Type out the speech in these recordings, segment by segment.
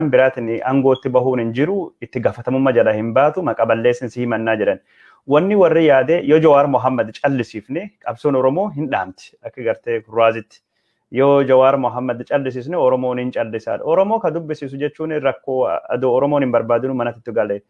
Biraatiin aangootti bahuun hin jiru, itti gaafatamummaa jala hin baatu, maqa balleessin si himannaa jedhan. Wanni warri yaade, yoo Jawaar Mohammad callisiifne qabsoon Oromoo hin dhaamti akka gartee kurraazitti. Yoo Jawaar Mohammad callisiisne Oromoon hin callisaadha. Oromoo ka dubbisiisu jechuun rakkoo adoo Oromoon hin barbaadinu manatti gale.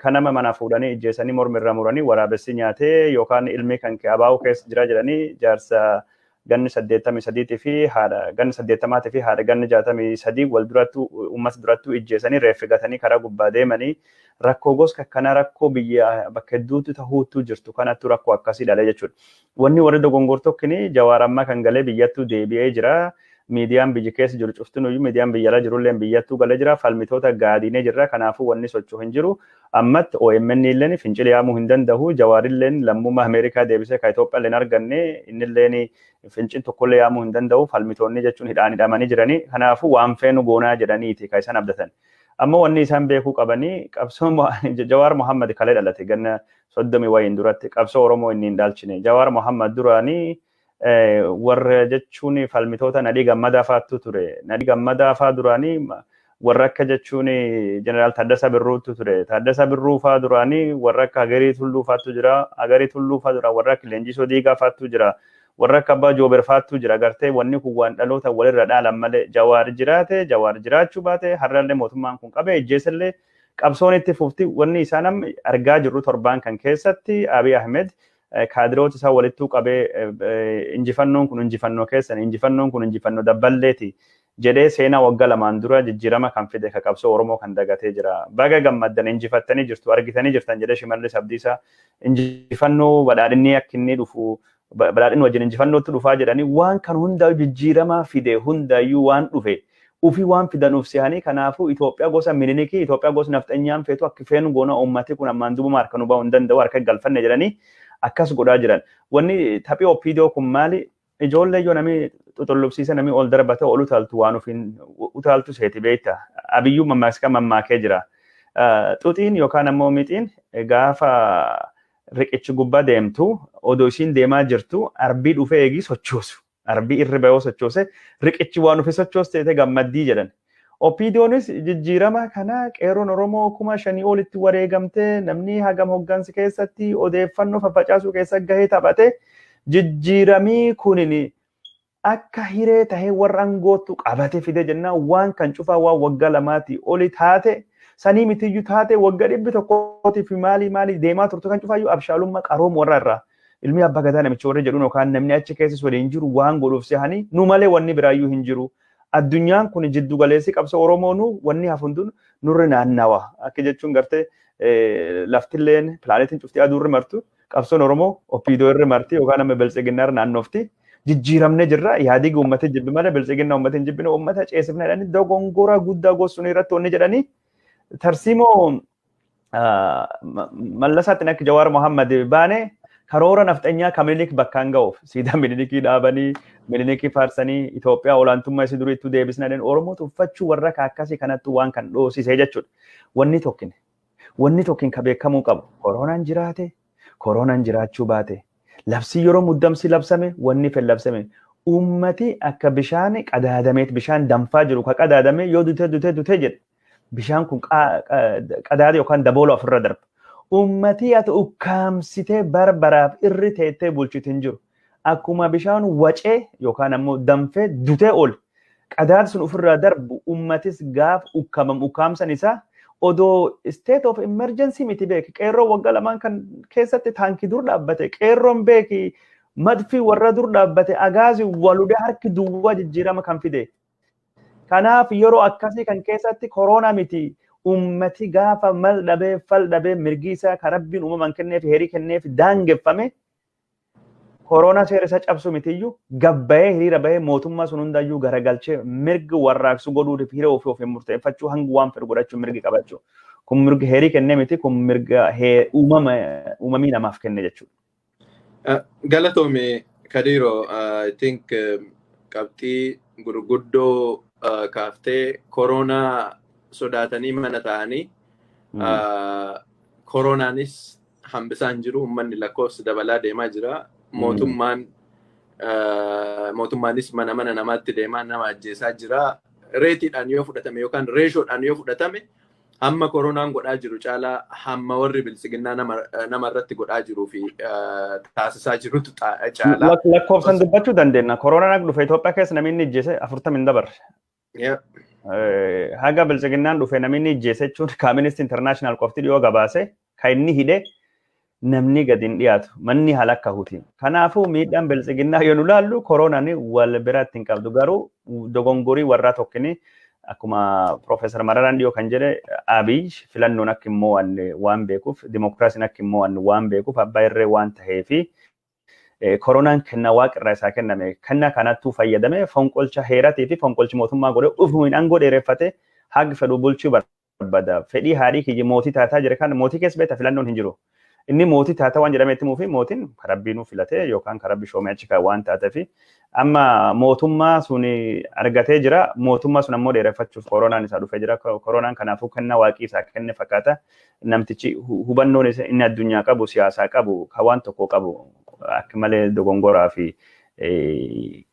Kan nama mana fuudhanii ijjeessanii, mormi irra muranii waraabessi nyaatee, yookaan ilmi kan kee abaa'uu keessa jira jedhanii jaarsa ganni 83 fi haadha ganni 80 fi haadha ganni 63 wal durattuu uummata durattuu ijjeessanii reeffi gatanii karaa gubbaa deemanii, rakkoo gosa akkanaa rakkoo biyya bakka hedduutti tahuutu jirtu kanattu rakkoo akkasii dhalee jechuudha. Wanni warri dogongortokkini, Jawaar ammaa kan galee biyyattuu deebi'ee jira. Miidiyaan biyya keessa jiru cuftinuyyuu, miidiyaan biyya ala jirullee biyyattuu galee jira. Falmitoota gaadiinee jirra. Kanaafuu wanni socho'u hin jiru. Ammatti OMN illeen fincila yaamuu hin danda'u. Jawaarilleen lammummaa Ameerikaa deebisee kan Itoophiyaa illee arganne, innilleen fincil tokkollee yaamuu hin danda'u. Falmitoonni jechuun hidhaan hidhamanii jiranii. Kanaafuu waan feenu goonaa jedhaniiti kan isaan abdatan. Amma wanni isaan beekuu qabanii, qabsoon Jawaar Mohammad kalee dhalate ganna 30 wayiin duratti qabsoo Oromoo inni hin dhaalchine. Jawaar Mohammad duraanii warra jechuun falmitoota Nadhii Gammadaa fa'aatu ture. Nadhii Gammadaa fa'aa duraanii warra akka jechuun Jeneraal Taaddasaa Birruutu ture. Taaddasaa Birruu fa'aa duraanii warra akka Hagarii Tulluu fa'aatu jira. Hagarii Tulluu fa'aa dura warra akka Leenjisoo Diigaa fa'aatu jira. Warra akka Abbaa Joober fa'aatu jira. Gartee wanni kun waan dhaloota walirra dhaalan malee, Jawaar jiraate, Jawaar jiraachuu baate, har'allee mootummaan kun qabee ijjeesallee qabsoon itti fufti. Wanni isaan amma argaa jirru, torbaan kan keessatti Abiy Ahmed kaadiroota isaa walittuu qabee, injifannoon kun injifannoo keessan, injifannoon kun injifannoo dabballeeti jedhee, seenaa waggaa 2n dura jijjiirama kan fide ka qabsoo Oromoo kan dagatee jira. Baga gammaddan, injifattanii jirtu, argitanii jirtan jedhee Shimallis Abdiisaa injifannoo badhaadhinni akka inni dhufu, badhaadhinni wajjin injifannootti dhufaa jedhanii, waan kan hunda jijjiirama fide hundayyuu waan dhufe ufii waan fidanuuf sihanii. Kanaafuu Itoophiyaa gosa Minilikii, Itoophiyaa gosa nafxanyaan feetu akka feenu goona, uummati kun ammaan duubuma harka nu ba'uu hin danda'u, harka galfanne jedhanii akkas godhaa jiran. Wanni taphii OPDO kun maali? Ijoollee yoo namni xuxullubsiise, namni ol darbate ol utaaltu, waan ofiin utaaltu seeti beekta. Abiyyuu mammaaksa mammaakee jira. Xuxiin yookaan ammoo mixiin gaafa riqichi gubbaa deemtu, odoo isiin deemaa jirtu arbii dhufee eegii sochoosu. Arbii irri bahee sochoose, riqichi waan ofi sochooste gammaddii jedhan. OPDOnis jijjiirama kana qeerroon Oromoo 5,000 olitti wareegamtee, namni hagam hoggansi keessatti odeeffannoo faffacaasuu keessa gahee taphate, jijjiiramii kunin akka hiree tahee warra aangootu qabate fide jennaan, waan kan cufaa waan waggaa 2ti oli taate sanii mitiyyuu taate waggaa 100tiif maalii maalii deemaa turte kan cufaayyuu abshaalummaa qaroom warra irraa ilmi abbaa gadaa namicha warra jedhuun yookaan namni achi keessas waliin jiru waan godhuuf sehanii, nu malee wanni biraayyuu hin jiru. Addunyaan kun jiddu galeessi qabsoo Oromoonu, wanni hafu hunduu nurri naannawa. Akka jechuun gartee laftilleen pilaanetiin cuftii aduurri martu, qabsoon Oromoo OPDO irri marti yookaan amma biltsiginnaa irra naannofti. Jijjiiramne jirra, yaadii uummata jibbi malee biltsiginnaa uummata hin jibbine, uummata ceesifne jedhanii dogongora guddaa gosuun irratti wanni jedhanii tarsiimoo Mallasaatti akka Jawaar Mohammad baane karoora nafxanyaa kan Minilik bakkaan ga'uuf siidaa Minilikii dhaabanii, Minilikii faarsanii, Itoophiyaa olaantummaa isii duriitti deebisna jedhanii Oromoo tuffachuu warra akkasii kanatti waan kan dhoosisee jechuudha. Wanni tokkin ka beekamuu qabu, koronaan jiraate, koronaan jiraachuu baate, labsii yeroo muddamsi labsame, wanni fedhe labsame, ummati akka bishaan qadaadameet, bishaan danfaa jiru ka qadaadame yoo dutee dutee dutee jedhe, bishaan kun qadaada yookaan daboola ofirra darba. Ummati ati ukkaamsitee barbaraaf irri teettee bulchitu hin jiru. Akkuma bishaan wacee yookaan ammoo danfee dutee ol qadaada sun ofirraa darbu, ummatis gaaf ukkaamam ukkaamsan isaa odoo state of emergency miti beeki. Qeerroo waggaa 2n kan keessatti taankii dur dhaabbate, qeerroon beeki madfii warra dur dhaabbate, agaazi waludee harki duwwaa jijjiirama kan fide. Kanaaf yeroo akkasii kan keessatti koroonaa miti, ummati gaafa mal dhabee fal dhabee mirgi isaa kan Rabbiin uumamaan kenneef heerii kenneef daangeffame, koronaa seera isaa cabsu mitiyyuu, gabbayee hiriira bahee mootummaa sun hundayyuu garagalchee mirgi warraaqsu godhuutiif hiree ofii ofiin murteeffachuu hanga waan fedhu godhachuu mirgi qabachuu. Kun mirga heerii kennee miti, kun mirga uumama uumamii namaaf kenne jechuudha. Galatoome Kadiiro, I think qabxii gurguddoo kaaftee. Koronaa sodaatanii mana ta'anii, koronaanis hambisaan jiru, uummanni lakkoofsa dabalaa deemaa jira. Mootummaanis mana mana namaatti deemaa nama ajjeesaa jira. Rateiidhaan yoo fudhatame yookaan ratiodhaan yoo fudhatame, hamma koronaan godhaa jiru caalaa hamma warri biltsiginnaa nama irratti godhaa jiruu fi taasisaa jirutu caalaa. Lakkoofsan dubbachuu dandeenya. Koronaan dhufe Itoophiyaa keessa namni inni ijjeese 40 hin dabarre. Haga biltsiginnaan dhufe namni inni ijjeese jechuun Amnesty International qofti dhiyoo gabaase kan inni hidhe namni gadi hin dhiyaatu, manni halakka huti. Kanaafuu miidhaan biltsiginnaa yoo nu laallu koronaan wal biratti hin qabdu, garuu dogongorii warraa tokkini akkuma Profeesar Mararaan dhiyoo kan jedhe, Abiy filannoon akka hin mo'anne waan beekuuf, dimokiraasiin akka hin mo'anne waan beekuuf, abbaa irree waan ta'eefi koronaan kennaa waaqirraa isaa kenname kennaa kanattuu fayyadame fonqolcha heeratii fi fonqolchi mootummaa godhe ufumin aangoo dheereffate haga fedhu bulchuu barbaada. Fedhii haadhii kiyya mootii taataa jira kan mootii keessa beekta filannoon hin jiru. Inni mootii taataa waan jedhamee itti fi mootiin karabbiinuu filatee yookaan karabbi shoomee achi kan waan taateef amma mootummaa sun argatee jira. Mootummaa sun ammoo dheereffachuuf koronaan isaa dhufee jira. Koronaan kanaafuu kennaa waaqii isaa kenne fakkaata. Namtichi hubannoon inni addunyaa qabu, siyaasaa qabu, kan waan tokko qabu akka malee dogongoraa fi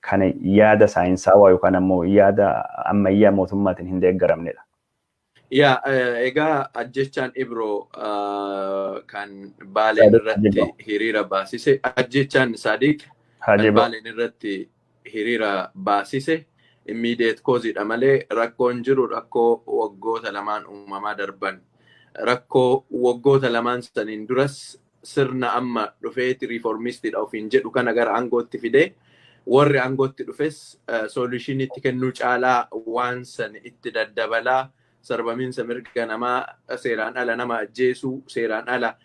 kan yaada saayinsaawaa yookaan ammoo yaada ammayyaa mootummaatiin hin deeggaramnedha. Yaa, egaa ajjechaan Ibroo kan Baaleen irratti hiriira baasise, ajjechaan Sadiq kan Baaleen irratti hiriira baasise immediate causeidha malee rakkoon jiru rakkoo waggoota 2n uumamaa darban. Rakkoo waggoota 2n saniin duras sirna amma dhufeeti reformistiidha ofiin jedhu kana gara aangootti fidee, warri aangootti dhufes solutionitti kennuu caalaa waan san itti daddabalaa, sarbamiinsa mirga namaa, seeraan ala nama ajjeesuu, seeraan ala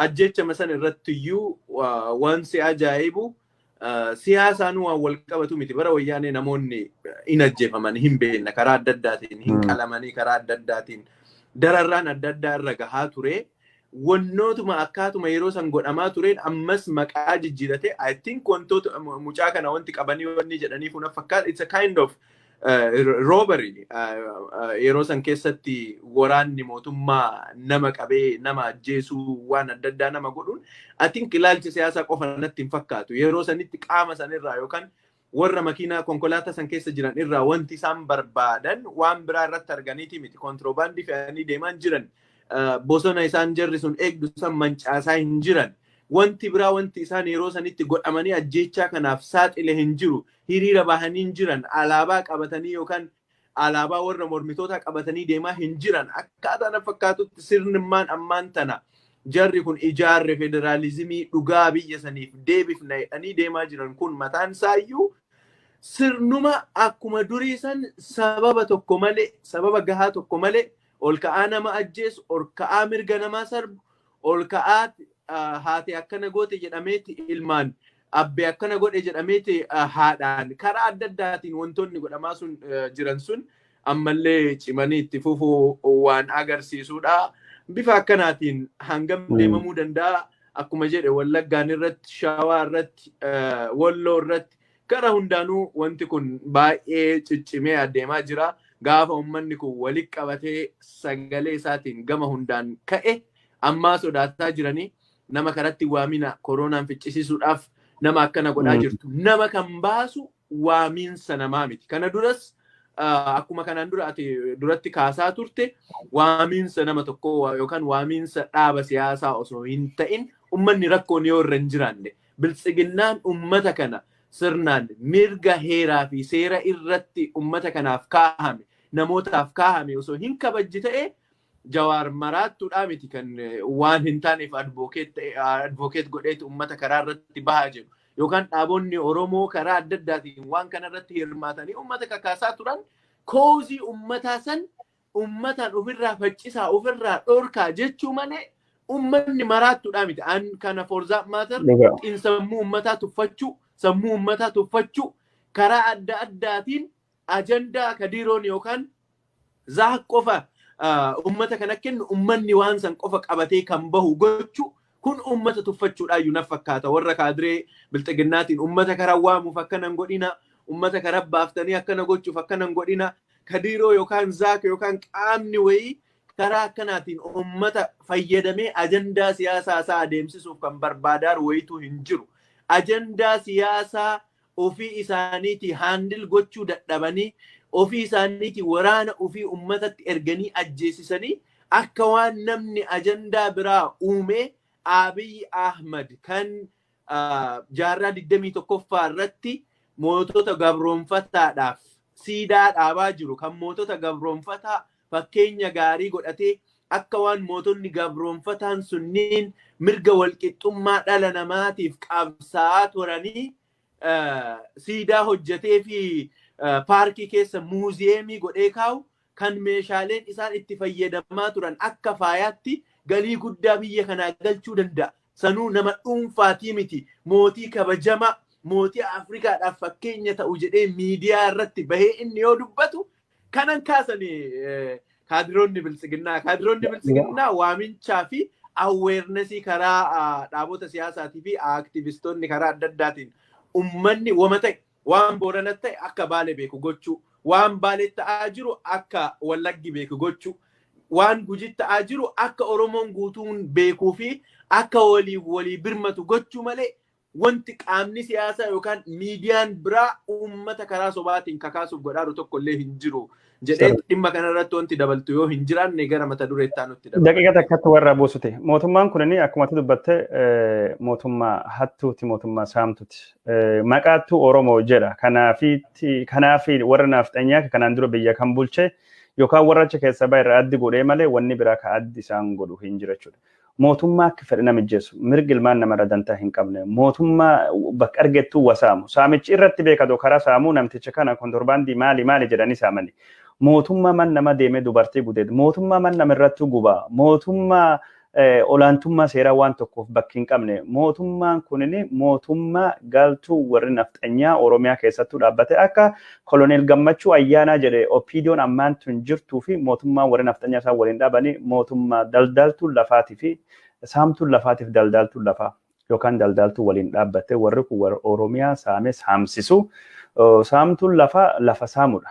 ajjechama san irratti iyyuu waan si ajaa'ibu siyaasaan waan wal qabatu miti. Bara wayyaanee namoonni hin ajjeefaman hin beekna, karaa adda addaatiin hin qalamanii, karaa adda addaatiin dararraan adda addaa irra gahaa ture. Wannootuma akkaatuma yeroo san godhamaa tureen ammas maqaa jijjiirate. I think wantoota mucaa kana wanti qabanii wanni jedhanii kun fakkaata it's a kind of robbery. Yeroo san keessatti waraanni mootummaa nama qabee nama ajjeesuu, waan adda addaa nama godhuun, I think ilaalcha siyaasaa qofa natti hin fakkaatu. Yeroo sanitti qaama sanirraa yookaan warra makiinaa konkolaataa san keessa jiran irraa wanti isaan barbaadan waan biraa irratti arganiiti miti. Kontiroobaandii fe'anii deemaan jiran, bosona isaan jarri sun eegdu san mancaasaa hin jiran. Wanti biraa wanti isaan yeroo sanitti godhamanii ajjeechaa kanaaf saaxile hin jiru. Hiriira bahanii hin jiran, alaabaa qabatanii yookaan alaabaa warra mormitoota qabatanii deemaa hin jiran. Akkaataa na fakkaatutti sirnimmaan ammaan tana jarri kun ijaarre, federaalizimii dhugaa biyya saniif deebifna jedhanii deemaa jiran kun mataan isaayyuu sirnuma akkuma durii san sababa tokko malee, sababa gahaa tokko malee ol ka'aa nama ajjeesu, ol ka'aa mirga namaa sarbu, ol ka'aa haati akkana goote jedhameeti ilmaan, abbee akkana godhe jedhameeti haadhaan, karaa adda addaatiin wantoonni godhamaa sun jiran sun ammallee cimanii itti fufuu waan agarsiisudha. Bifa akkanaatiin hangam deemamuu danda'a? Akkuma jedhe, Wallaggaan irratti, Shawaa irratti, Walloo irratti, gara hundaanuu wanti kun baay'ee ciccimee adeemaa jira. Gaafa uummanni kun walitti qabatee sagalee isaatiin gama hundaan ka'e, ammaa sodaataa jiranii nama karatti waamina koronaan ficcisiisuudhaaf nama akkana godhaa jirtu. Nama kan baasu waamiinsa namaa miti. Kana duras akkuma kanaan dura ati duratti kaasaa turte, waamiinsa nama tokkoo yookaan waamiinsa dhaaba siyaasaa osoo hin ta'in, ummanni rakkoon yoo irra hin jiraanne, biltsiginnaan ummata kana sirnaan mirga heeraa fi seera irratti ummata kanaaf kaahame, namootaaf kaahame osoo hin kabajji ta'e, Jawaar maraattuudhaa miti kan waan hin taaneef advocate godheetu ummata karaa irratti bahaa jiru. Yookaan dhaabonni Oromoo karaa adda addaatiin waan kana irratti hirmaatanii ummata kakaasaa turan causeii ummataa san ummataan ofirraa faccisaa, ofirraa dhorkaa jechuu malee ummanni maraattuudhaa miti. An kana for that matter xiinsammuu ummataa tuffachuu, sammuu ummataa tuffachuu, karaa adda addaatiin ajandaa kadiroon yookaan zaak qofa ummata kana kennu, ummanni waan san qofa qabatee kan bahu gochuu kun ummata tuffachuudhaayyuu na fakkaata. Warra kaadiree bilxiginnaatiin ummata karaa waamuuf akkana hin godhina, ummata karaa baaftanii akkana gochuuf akkana hin godhina, kadiroo yookaan zaak yookaan qaamni wayii karaa akkanaatiin ummata fayyadamee ajandaa siyaasaa isaa adeemsisuuf kan barbaadaaru wayituu hin jiru. Ajandaa siyaasaa ofii isaaniitii handle gochuu dadhabanii Ofii isaaniitii waraana ofii uummatatti erganii ajjeesisanii akka waan namni ajandaa biraa uumee Abiy Ahmad kan jaarraa 21ffaa irratti mootota gabroonfataadhaaf siidaa dhaabaa jiru, kan mootota gabroonfataa fakkeenya gaarii godhatee akka waan mootonni gabroonfataan sunniin mirga walqixxummaa dhala namaatiif qabsaa'aa turanii siidaa hojjetee fi paarkii keessa muuziyeemii godhee kaa'u, kan meeshaaleen isaan itti fayyadamaa turan akka faayaatti galii guddaa biyya kanaa galchuu danda'a. Sanuu nama dhuunfaatii miti, mootii kabajamaa, mootii Afrikaadhaaf fakkeenya ta'u jedhee miidiyaa irratti bahee inni yoo dubbatu kanan kaasanii kaadiroonni biltsiginnaa. Kaadiroonni biltsiginnaa waaminchaa fi awarenessii karaa dhaabota siyaasaatii fi aktivistoonni karaa adda addaatiin ummanni wama ta'e, waan Boorana ta'e akka Baalee beeku gochuu, waan Baalee ta'aa jiru akka Wallaggi beeku gochuu, waan Guji ta'aa jiru akka Oromoon guutuun beekuu fi akka waliif walii birmatu gochuu malee wanti qaamni siyaasaa yookaan miidiyaan biraa uummata karaa sobaatiin kakaasuuf godhaaru tokko illee hin jiru jedhee dhimma kanarratti wanti dabaltu yoo hin jiraanne gara mata dureettaa nutti dabala. Daqiiqa takkatti warra buusute. Mootummaan kun akkuma ati dubbatte mootummaa hattuuti, mootummaa saamtuti. Maqaattuu Oromoo jedha. Kanaafi warra naafxanyaa kanaan dura biyya kan bulche yookaan warra achi keessa bahe irraa addi godhee malee wanni biraa ka addi isaan godhu hin jiru jechuudha. Mootummaa akka fedhe nama ijjeessu, mirgi ilmaan namarra dantaa hin qabne, mootummaa bakka argettuu wasaamu, saamichi irratti beekatu karaa saamuu namticha kana kontorbaandii maali maali jedhanii saamani. Mootummaa man nama deemee dubartii gudeedu, mootummaa man nama irratti gubaa, mootummaa olaantummaa seeraa waan tokkoof bakki hin qabne, mootummaan kunin mootummaa galtuu warri nafxanyaa Oromiyaa keessattuu dhaabbate akka koloneel Gammachuu Ayyaanaa jedhe OPDOn ammaan tun jirtuu fi mootummaan warri nafxanyaa isaan waliin dhaabanii mootummaa daldaltuu lafaatii fi saamtuun lafaatiif daldaltuun lafaa yookaan daldaltuu waliin dhaabbatte. Warri kun warra Oromiyaa saame saamsisu. Saamtuun lafaa lafa saamudha.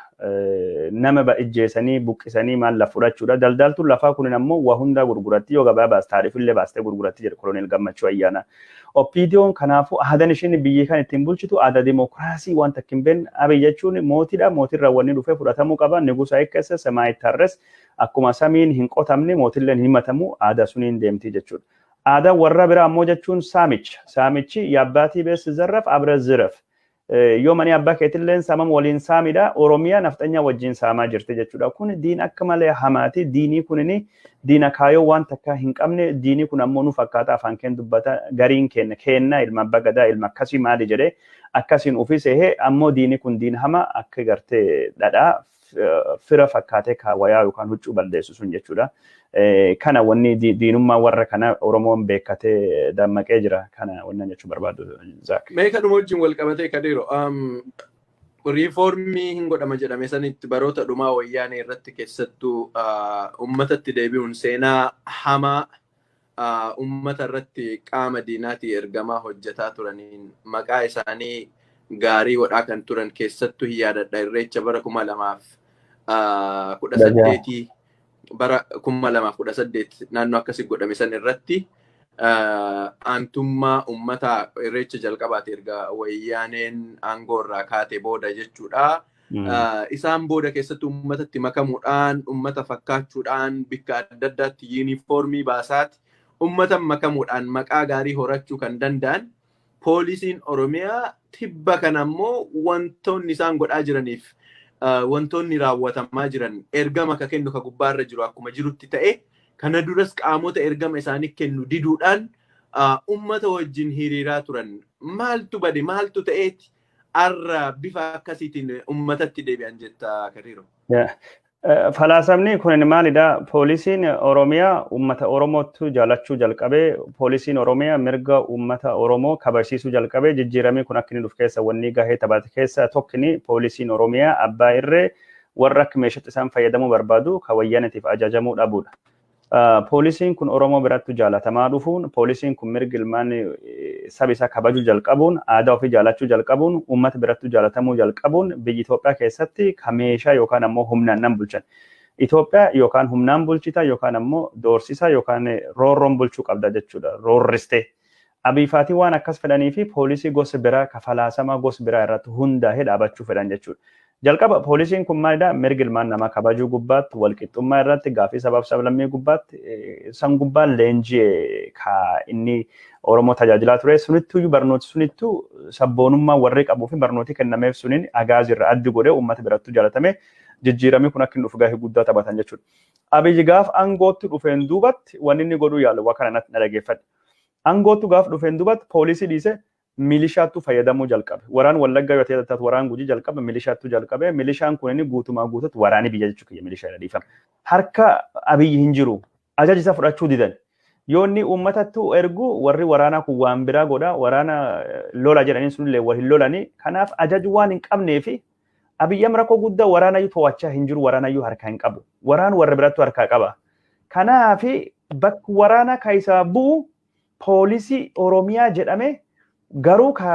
Nama ijjeesanii buqqisanii maal lafa fudhachuudha. Daldaltuun lafaa kunin ammoo waa hundaa gurguratti, yoo gabaa baas taarifillee baastee gurguratti jedhe koloneel Gammachuu Ayyaanaa. OPDOn kanaafuu aadaan isheen biyya kan ittiin bulchitu aadaa dimokiraasii waan takka hin beekne. Abiy jechuun mootiidha. Mootirraa wanni dhufee fudhatamuu qaba. Nigusa eekkessa samaa itti akkuma samiin hin qotamne mootilleen hin himatamu, aadaa suniin deemti jechuudha. Aadaan warra biraa ammoo jechuun saamicha. Saamichi yaabbaatii beessi zarraf abra ziraf. Yoo mani abbaa keetilleen saamam waliin saamidha. Oromiyaa nafxanyaa wajjin saamaa jirti jechuudha. Kun diin akka malee hamaati. Diinii kunini diina kaayoo waan takka hin qabne. Diinii kun ammoo nu fakkaata, afaan keen dubbata, gariin kenna kenna ilma abbaa gadaa ilma akkasii maali jedhee akkasiin ofii seehee, ammoo diinii kun diin hama akka gartee dhadhaa fira fakkaatee wayaa yookaan huccuu balleessu sun jechuudha. Kana wanni diinummaa warra kana Oromoon beekatee dammaqee jira. Kana wannan jechuu barbaadu, Zaak. Mee kanuma wajjin wal qabatee, Kadiiro, riifoormii hin godhama jedhame sanitti baroota dhumaa Wayyaanee irratti keessattuu uummatatti deebi'uun seenaa hamaa uummata irratti qaama diinaatii ergamaa hojjetaa turaniin maqaa isaanii gaarii godhaa kan turan keessattuu hin yaadadha, Irreecha bara 2018, bara 2018 naannoo akkasii godhame san irratti aantummaa uummataa Irreecha jalqabaati erga Wayyaaneen aangoo irraa kaate booda jechuudha. Isaan booda keessatti uummatatti makamuudhaan, uummata fakkaachuudhaan, bikka adda addaatti yuunifoormii baasaati uummata makamuudhaan maqaa gaarii horachuu kan danda'an poolisiin Oromiyaa tibba kana ammoo wantoonni isaan godhaa jiraniif wantoonni raawwatamaa jiran ergama ka kennu ka gubbaarra jiru akkuma jirutti ta'e, kana duras qaamota ergama isaanii kennu diduudhaan ummata wajjin hiriiraa turan. Maaltu bade, maaltu ta'eeti arra bifa akkasiitiin ummatatti deebi'an jetta, Kadiiro? Falaasamni kun maalidha? Poolisiin Oromiyaa uummata Oromootu jaalachuu jalqabee, poolisiin Oromiyaa mirga uummata Oromoo kabajsiisuu jalqabee, jijjiiramii kun akka inni dhufu keessa wanni gahee taphate keessa tokkini poolisiin Oromiyaa abbaa irree warra akka meeshaatti isaan fayyadamuu barbaadu kan Wayyaanetiif ajajamuu dhabuudha. Poolisiin kun Oromoo biratti jaalatamaa dhufuun, poolisiin kun mirga ilmaan saba isaa kabajuu jalqabuun, aadaa ofii jaalachuu jalqabuun, uummata biratti jaalatamuu jalqabuun, biyya Itoophiyaa keessatti ka meeshaa yookaan ammoo humnaan nan bulchan. Itoophiyaa yookaan humnaan bulchita yookaan ammoo doorsisa yookaan roorroon bulchuu qabda jechuudha. Roorristee. Abiifaatii waan akkas fedhanii fi poolisii gosa biraa kafalaasamaa gosa biraa irratti hundaa'ee dhaabachuu fedhan jechuudha. Jalqaba poolisiin kun maalidha? Mirga ilmaan namaa kabajuu gubbaatti, walqixxummaa irratti, gaaffii sabaaf sablammii gubbaatti, san gubbaan leenjii ka inni Oromoo tajaajilaa ture. Sunittuu barnooti sunittuu sabboonummaa warri qabuu fi barnooti kennameef suniin agaazirra addi godhee uummata birattuu jaalatame jijjiiramni kun akka inni dhufu gahee guddaa taphatan jechuudha. Abiyyi gaaf aangootti dhufeen duubatti wanni inni godhuu yaalu waa kana natti dhaggeeffadhe. Aangootti gaaf dhufeen duubatti poolisii dhiise milishaattu fayyadamuu jalqabe. Waraan Wallaggaa yoo ta'e taatu waraan Gujii jalqabe milishaattu jalqabe. Milishaan kun inni guutumaa guututti waraanii biyya jechuudha milishaa dhiifama. Harka Abiyyi hin jiru. Ajaja isaa fudhachuu didan. Yoo inni uummatattu ergu warri waraanaa kun waan biraa godha. Waraana lola jedhanii sunillee wal hin lolanii. Kanaaf ajaju waan hin qabnee fi Abiyyi amma rakkoo guddaa waraanayyuu to'achaa hin jiru waraanayyuu harkaa hin qabu. Waraan warra birattu harkaa qaba. Kanaaf bakki waraanaa ka isaa bu'u poolisii Oromiyaa jedhame garuu ka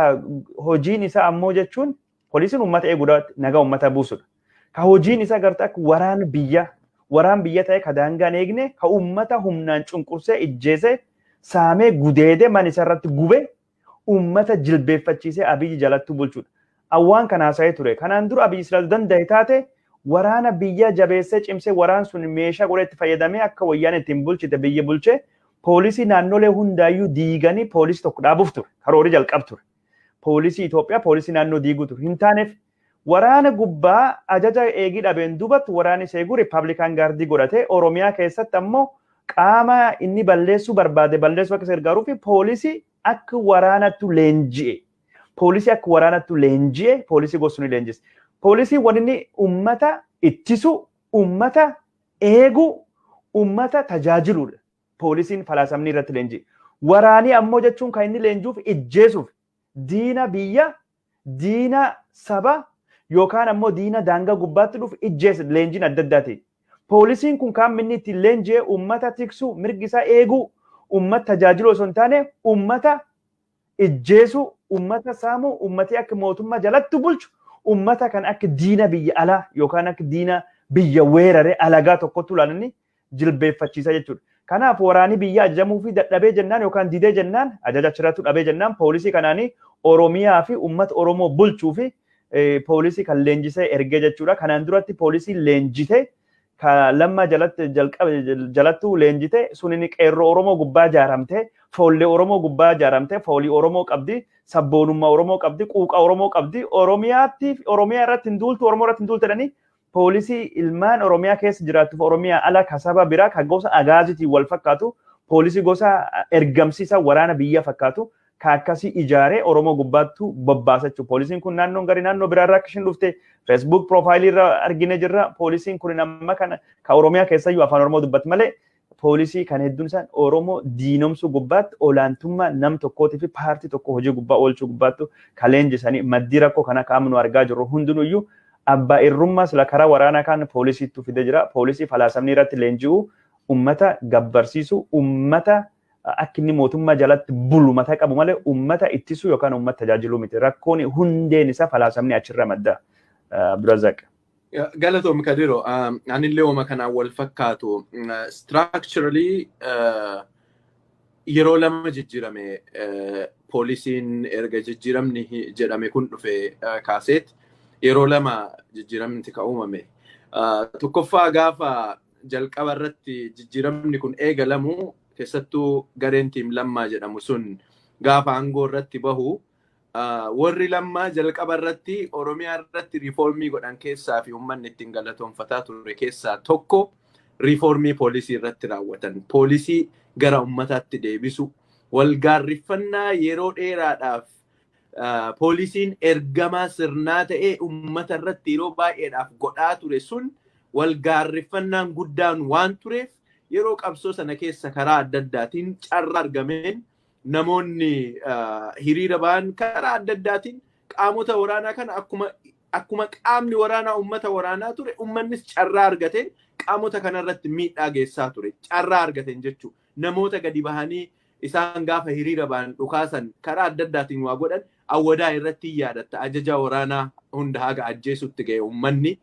hojiin isaa ammoo jechuun poolisiin uummata eeguudha nagaa uummata buusudha. Ka hojiin isaa gartee akka waraan biyya ta'e ka daangaan eegne ka uummata humnaan cunqursee ijjeesee saamee gudeedee mana isaa irratti gube uummata jilbeeffachiisee Abiyyi jalattu bulchudha. Awwaan kana haasa'ee ture. Kanaan dura Abiyyi silaa danda'e taate waraana biyya jabeessee cimsee waraan sun meeshaa godhee itti fayyadamee akka wayyaan ittiin bulchite biyya bulchee poolisii naannolee hundaayyuu diiganii poolisii tokko dhaabuuf ture. Karoorri jalqab ture. Poolisii Itoophiyaa poolisii naannoo diiguu ture. Hin taaneef waraana gubbaa ajaja eegii dhabeen duubatti waraanni seeguu Rippaabilikaan Gaardii godhatee Oromiyaa keessatti ammoo qaama inni balleessuu barbaade balleessuu akka gargaaruu fi poolisii akka waraanattu leenji'e. Poolisii akka waraanattu leenji'e poolisii gosuun leenjise. Poolisii wanni inni uummata ittisu, uummata eegu, uummata tajaajiludha. Poolisiin falaasamni irratti leenji'e. Waraanii ammoo jechuun kan inni leenjuuf ijjeesuuf diina biyya, diina saba yookaan ammoo diina daangaa gubbaatti dhufu ijjeessa leenjiin adda addaati. Poolisiin kun kan inni ittiin leenji'e uummata tiksuu, mirgi isaa eeguu, uummata tajaajilu osoo hin taane uummata ijjeesuu, uummata saamuu, uummati akka mootummaa jalatti bulchu, uummata kan akka diina biyya alaa yookaan akka diina biyya weeraree alagaa tokkotti ilaalanii jilbeeffachiisa jechuudha. Kanaaf waraanni biyya ajajamuu fi dadhabee jennaan yookaan didee jennaan ajaja achirratti dhabee jennaan poolisii kanaanii Oromiyaa fi uummata Oromoo bulchuu fi poolisii kan leenjisee ergee jechuudha. Kanaan duratti poolisii leenjite ka lamma jalatti jalqabe jalattu leenjite sun qeerroo Oromoo gubbaa ijaaramte, foollee Oromoo gubbaa ijaaramte, foolii Oromoo qabdi, sabboonummaa Oromoo qabdi, quuqa Oromoo qabdi, Oromiyaatti Oromiyaa irratti hin duultu, Oromoo irratti hin duultu jedhanii poolisii ilmaan Oromiyaa keessa jiraattuuf Oromiyaa ala ka saba biraa ka gosa agaazitiin wal fakkaatu poolisii gosa ergamsiisa waraana biyya fakkaatu ka akkasii ijaaree Oromoo gubbaattu bobbaasa jechuudha. Poolisiin kun naannoon gari naannoo biraarraa akka isheen dhufte Facebook piroofaayilii irra argine jirra. Poolisiin kun amma kana ka Oromiyaa keessayyuu afaan Oromoo dubbatti malee poolisii kan hedduun isaan Oromoo diinomsuu gubbaatti olaantummaa nam tokkootii fi paartii tokko hojii gubbaa oolchuu gubbaattu ka leenjisanii maddii rakkoo kana qaamnu nu argaa jirru hundinuyyuu abbaa irrummaa sila karaa waraanaa kan poolisiitu fide jira. Poolisii falaasamni irratti leenji'u uummata gabbarsiisu uummata akka inni mootummaa jalatti bulu mataa qabu malee uummata ittisuu yookaan uummata tajaajiluu miti. Rakkoon hundeen isaa falaasamni achirra madda. Abdulrazaq. Galatoom Kadiro, anillee uuma kanaan wal fakkaatu. Structurally yeroo lama jijjiirame poolisiin erga jijjiiramni jedhame kun dhufe kaaseet yeroo lama jijjiiramni ka uumame. Tokkoffaa gaafa jalqaba irratti jijjiiramni kun eegalamu keessattuu gareen tiim lammaa jedhamu sun gaafa aangoo irratti bahu warri lammaa jalqaba irratti Oromiyaa irratti riifoormii godhan keessaa fi uummanni ittiin galatoonfataa ture keessaa tokko riifoormii poolisii irratti raawwatan. Poolisii gara uummataatti deebisu. Walgaarriffannaa yeroo dheeraadhaaf poolisiin ergamaa sirnaa ta'ee uummata irratti yeroo baay'eedhaaf godhaa ture sun walgaarriffannaan guddaan waan tureef yeroo qabsoo sana keessa karaa adda addaatiin carraa argameen namoonni hiriira ba'an karaa adda addaatiin qaamota waraanaa kana akkuma qaamni waraanaa uummata waraanaa ture uummannis carraa argateen qaamota kanarratti miidhaa geessaa ture carraa argateen jechuudha. Namoota gadi bahanii isaan gaafa hiriira ba'an dhukaasan karaa adda addaatiin waa godhan awwadaa irratti yaadatta ajaja waraanaa hunda haga ajjeesutti ga'e uummanni.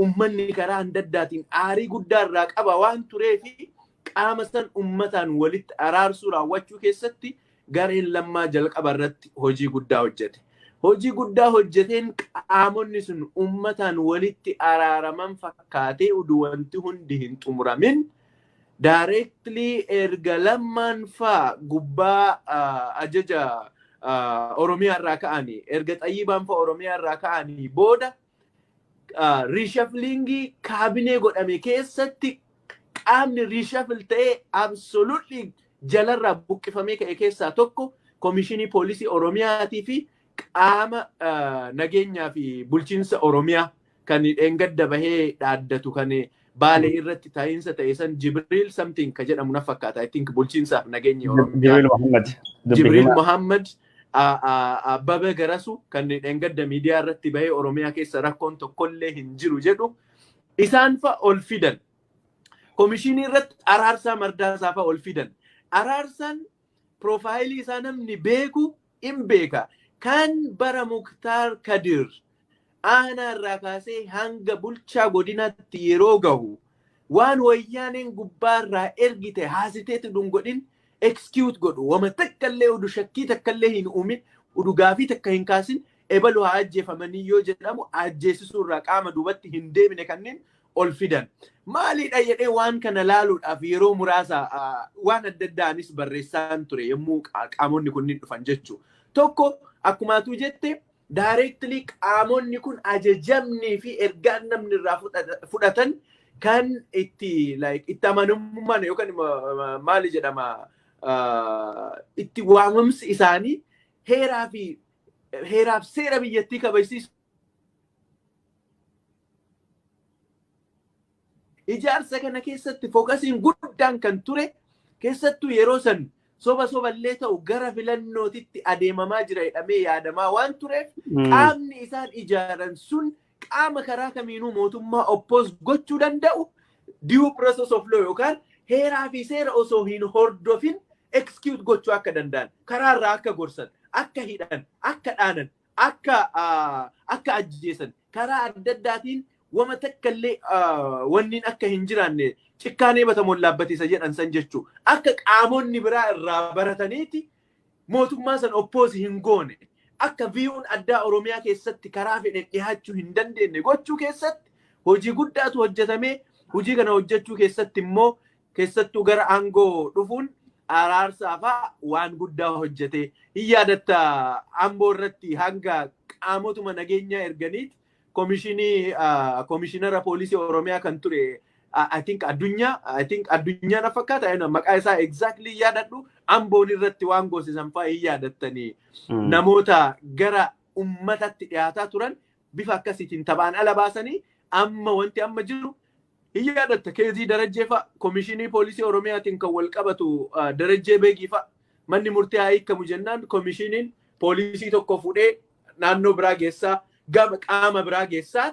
Uummanni karaa adda addaatiin aarii guddaa irraa qaba waan tureefi qaama san uummataan walitti araarsuu raawwachuu keessatti gareen lammaa jalqaba irratti hojii guddaa hojjete. Hojii guddaa hojjeteen qaamonni sun uummataan walitti araaraman fakkaatee uduu wanti hundi hin xumuramin, directly erga Lammaan faa gubbaa ajaja Oromiyaa irraa ka'anii, erga Xayyibaan faa Oromiyaa irraa ka'anii booda, reshuffling kaabinee godhame keessatti qaamni reshuffle ta'ee absolutely jalarraa buqqifamee ka'e keessaa tokko Komishinii Poolisii Oromiyaatii fi qaama nageenyaa fi bulchiinsa Oromiyaa kan dheengadda bahee dhaaddatu, kan Baalee irratti ta'iinsa ta'e san, Jibriil something ka jedhamu na fakkaata. I think bulchiinsaaf nageenya Oromiyaa. Jibriil Muhammad. Jibriil Muhammad, Abbabee Garasu kan dheengadda miidiyaa irratti bahee Oromiyaa keessa rakkoon tokkollee hin jiru jedhu, isaan fa ol fidan. Komishinii irratti Araarsaa Mardaasaa fa ol fidan. Araarsaan profile isaa namni beeku in beeka. Kan bara Muktaar Kadir aanaa irraa kaasee hanga bulchaa godinaatti yeroo gahu waan Wayyaaneen gubbaarraa ergite haasiteetu dungodhin execute godhu, wama takkallee udu shakkii takkallee hin uumin, udu gaafii takka hin kaasin, ebalu haa ajjeefamanii yoo jedhamu ajjeesisuu irraa qaama duubatti hin deebine kanneen ol fidan. Maaliidha jedhee waan kana laaluudhaaf yeroo muraasa waan adda addaanis barreessaan ture yommuu qaamonni kunniin dhufan jechuudha. Tokko, akkumaatuu jette, directly qaamonni kun ajajamnii fi ergaan namni irraa fudhatan kan itti like itti amanamummaan yookaan maali jedhama, itti waamamsi isaanii heeraa fi heeraaf seera biyyattii kabajsiisu. Ijaarsa kana keessatti focusiin guddaan kan ture, keessattuu yeroo san soba soballee ta'u, gara filannootitti adeemamaa jira jedhamee yaadamaa waan tureef, qaamni isaan ijaaran sun qaama karaa kamiinuu mootummaa oppose gochuu danda'u, due process of law yookaan heeraa fi seera osoo hin hordofin execute gochuu akka danda'an, karaarraa akka gorsan, akka hidhan, akka dhaanan, akka ajjeesan, karaa adda addaatiin wama takkallee wanniin akka hin jiraanne, cikkaanee batamoon laabbatisa jedhan san jechuu, akka qaamonni biraa irraa barataniiti mootummaa san oppose hin goone, akka viewun addaa Oromiyaa keessatti karaa fedhen dhiyaachuu hin dandeenye gochuu keessatti hojii guddaatu hojjetamee. Hojii kana hojjechuu keessatti immoo keessattuu gara aangoo dhufuun Araarsaa fa'aa waan guddaa hojjete. Hin yaadatta, Amboo irratti hanga qaamotuma nageenyaa erganiiti komishinii komishinara poolisii Oromiyaa kan ture, I think Addunyaa, I think Addunyaa na fakkaata, maqaa isaa exactly yaadadhu, Amboon irratti waan goosisan fa'aa hin yaadattanii, namoota gara ummatatti dhiyaataa turan bifa akkasiitiin taphaan ala baasanii. Amma wanti amma jiru, hin yaadatta, case Darajjee fa'a, komishinii poolisii Oromiyaatiin kan wal qabatu, Darajjee Beegii fa'a manni murtii haa hiikamu jennaan komishiniin poolisii tokko fuudhee naannoo biraa geessaa, gama qaama biraa geessaa.